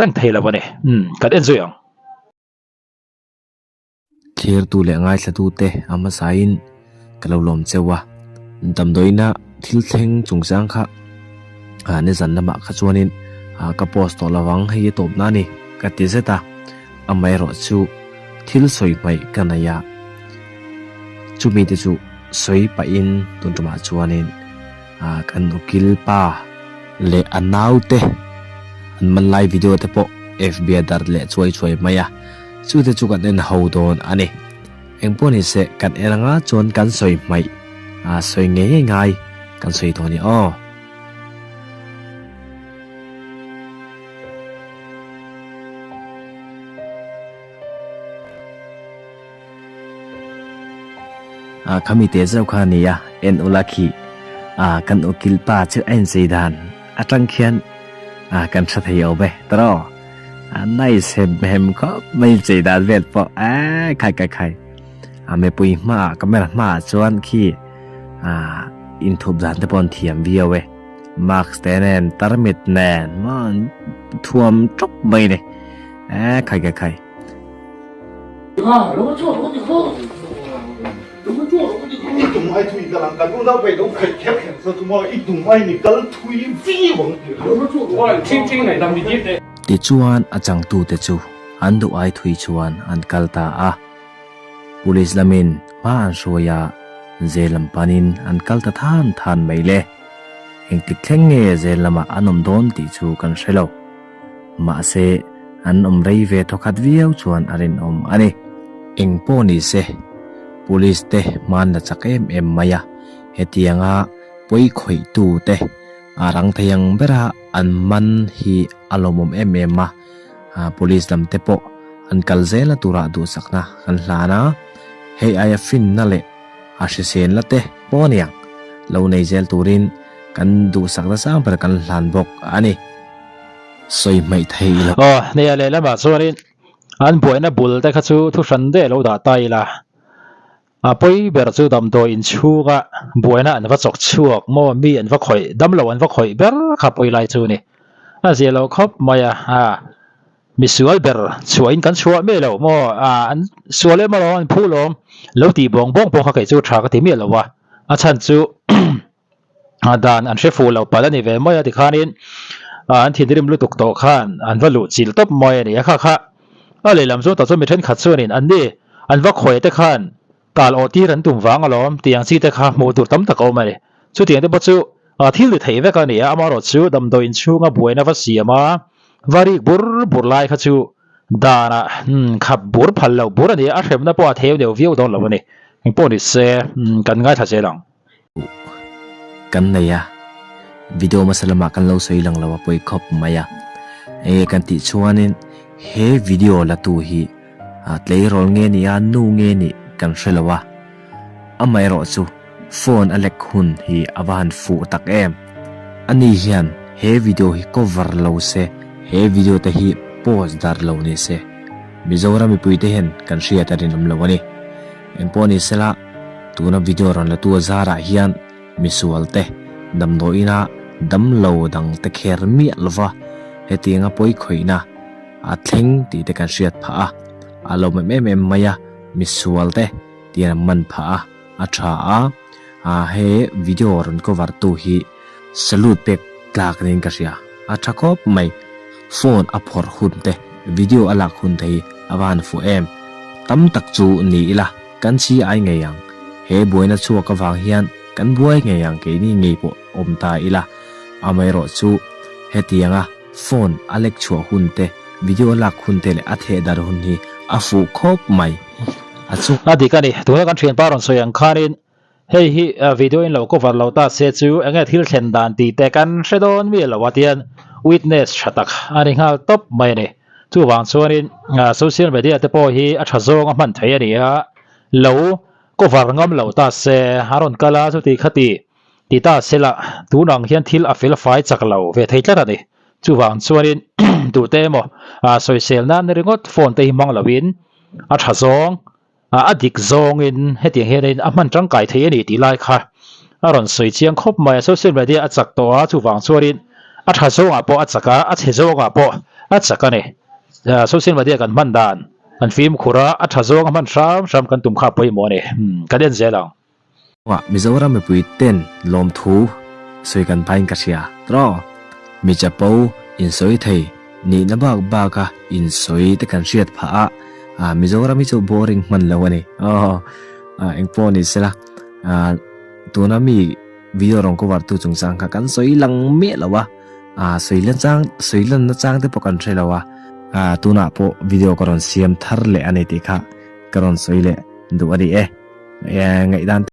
reng thei lo a ni. Umm kan en zui ang. Thlirtu leh ngaithlatute a hmasain ka lo lawm cheu a, damdawiina thil thleng chungchang kha nizan lamah kha chuanin ka post tawh lo ang hei a tawpna a ni ka ti zet a, amaherawh chu thil sawi hmaih ka nei a, chumi te chu sawi pahin tun tumah chuanin kan ukil pa leh a naute an man lai video te pawh FB a darh leh chuai chuai mai a. Chute chu kan en ho dawn a ni. Engpawh ni se, kan en anga chuan kan sawi hmaih a, sawi ngei ngei ngai kan sawi dawn i aw. A khami te zauh kha a ni a, en ula khi a kan ukil pa chu a inchei dan atang khian a kan hre thei awm e tawh. A nice hem hem khawp mai inchei dan vel pawh a khai khai khai. A mipui hmaah camera hmaah chuan khi a inthup dan te pawh an thiam viau e. Mask te nen tarmit nen maw thuam tawp mai a ni a khai khai khai. Tichuan a changtute chu an duh ai thui chuan an kal ta a. Police lamin hma an hruai a, zel lam panin an kal ta than than mai le. Engtik thleng nge zel lamah an awm dawn tih chu kan hre lo. Mahse, an awm rei ve thawkhat viau chuan a rinawm a ni. Eng pawh ni se, Police te hman la chak em em mai a, hetianga pawi khawihtu te a rang thei ang bera an man hi a lawmawm em em a, Police lam te pawh an kal zel a turah duhsakna kan hlan a, hei aia finna leh a hrisel la te pawh a niang lo nei zel turin kan duhsakna sang ber kan hlan bawk a ni. Sawi hmaih thei lo. Aw, nia lehlamah chuanin an buaina bul te kha chu thu hran daih lo dah ta ila. A pawi ber chu damdawi inchhunga buaina an va chawk chhuak maw, mi an va khawih, damlo an va khawih ber kha pawi lai chu ni. A zia lo khawp mai a, a misual ber chhuahin kan chhuah miah lo maw, a an sual em alawm, an phu lawm lo tih bawng bawng pawh kha kei chu tha ka ti miah lo a, a chhan chu a dan an hre fuh lo palh a ni ve mai a tikhanin an thinrim lutuk tawh khan an va luh chilh tawp mai a ni a kha kha a lehlam zawng tak chuan mi thenkhat chuanin an ni an va khawi te khan tal awh tir an tum vang alawm tih ang chi te kha hmuh tur tam tak a awm a ni chutiang te pawh chu thil ti thei vek a ni a amaherawh chu damdawi inchhunga buaina va siam a va rik bur bur lai kha chu danah khap bur phal loh bur a ni a a hremna pawh a theu deuh viau dawn lo a ni engpawh ni se kan ngaithla zel ang. Kan nei a, video hmasa lamah kan lo sawi lang lo a pawi khawp mai a. Enge kan tih chuanin he video la tu hi tleirawl nge ni a nu nge nih kan hre lo a. Amaherawh chu phone a lek hun hi a va han fuh tak em. Ani hian he video hi cover lo se, he video te hi post dar lo ni se, Mizoram mipuite hian kan hriat a rinawm lo a ni. Engpawh ni sela, tuna video rawn la tu a zarah hian misual te damdawiina damlo dang te kher miah lova hetianga pawi khawihna a thleng tih te kan hriat phah a, a lawmawm em em mai a, misual te tian an man phah a, a tha a, a he video rawn cover tu hi salute pek tlak niin ka hria, a tha khawp mai. Phone a phawrh hun te, video a lak hun te hi a va han fuh em. Tam tak chu ni ila, kan chi ai ngei ang. He buaina chhuak avang hian kan buai ngei ang keini ngei pawh awm ta ila. Amaherawh chu hetianga phone a lek chhuah hun te, video a lak hun te leh a theh dar hun hi a fuh khawp mai. A chu. A dik a ni. Tuna kan thianpa rawn sawi ang khanin Hei hi video in lo cover lo ta se chu enge thil thlen dan tih te kan hre dawn mi lo a tian witness tha tak a ni nghal tawp mai a ni. Chuvang chuanin social media te pawh hi a tha zawng a hman thei a ni a, lo cover ngam lo ta se a rawn kal a chuti khati ti ta se lah tun ang hian thil a fel fai chak lo ve thei tlat a ni. Chuvang chuanin duhte emaw sawisel nan ringawt phone te hi hmang loin a tha zawng A dik zawngin hetiang hianin a hman tangkai thei a ni tih lai kha a rawn sawi chiang khawp mai a. Social media a chak tawh a, chuvang chuanin a tha zawngah pawh a chak a, a chhe zawngah pawh a chak a ni. Social media kan hman dan kan fimkhur a, a tha zawng a hman hram hram kan tum kha a pawimawh a ni. Kan en zel ang. Mizoram mipui ten lawmthu sawi kan pain ka hria tawh. Mi chapo insawi thei nihna bak bak a insawi te kan hriat phah a, Mizoram hi chu boring hman lo a ni. Aw engpawh ni sela tuna mi video rawn cover tu chungchang kha kan sawi lang miah lo a, sawi lan chang sawi lanna chang te pawh kan hre lo a, tunah pawh video ka rawn siam thar leh a ni tih kha ka rawn sawi leh duh a ni e. Ngaihdan.